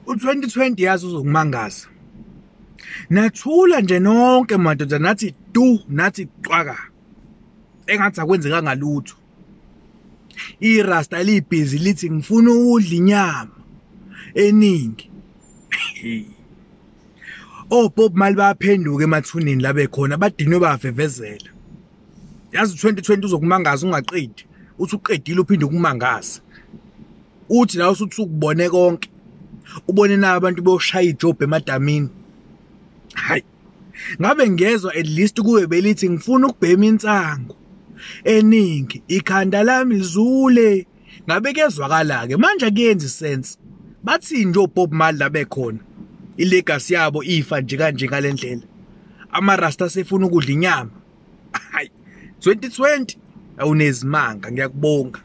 U-2020 yazi uzokumangaza. Nathula nje nonke madoda, nathi du, nathi cwaka, engathi akwenzekanga lutho. Irasta libhizi lithi ngifuna ukudla inyama eningi. OBob Marley bayaphenduka emathuneni la bekhona, badinwe bavevezela. Yazi 2020 uzokumangaza ungaqedi, uthi uqedile uphinde ukumangaza. Uthi la usuthi ukubone konke, ubone na abantu beyoshaya ijob emadamini. Hayi, ngabe ngezwa at least kuwe belithi ngifuna ukubhema insango eningi, ikhanda lami lizule. Ngabe kuyezwakala ke manje, akuyenzi sense. Bathi nje oBob Marley la bekhona, ilegacy yabo ifa nje kanje ngalendlela. Amarasta sefuna ukudla inyama. Hayi, 2020 awunezimanga, ngiyakubonga.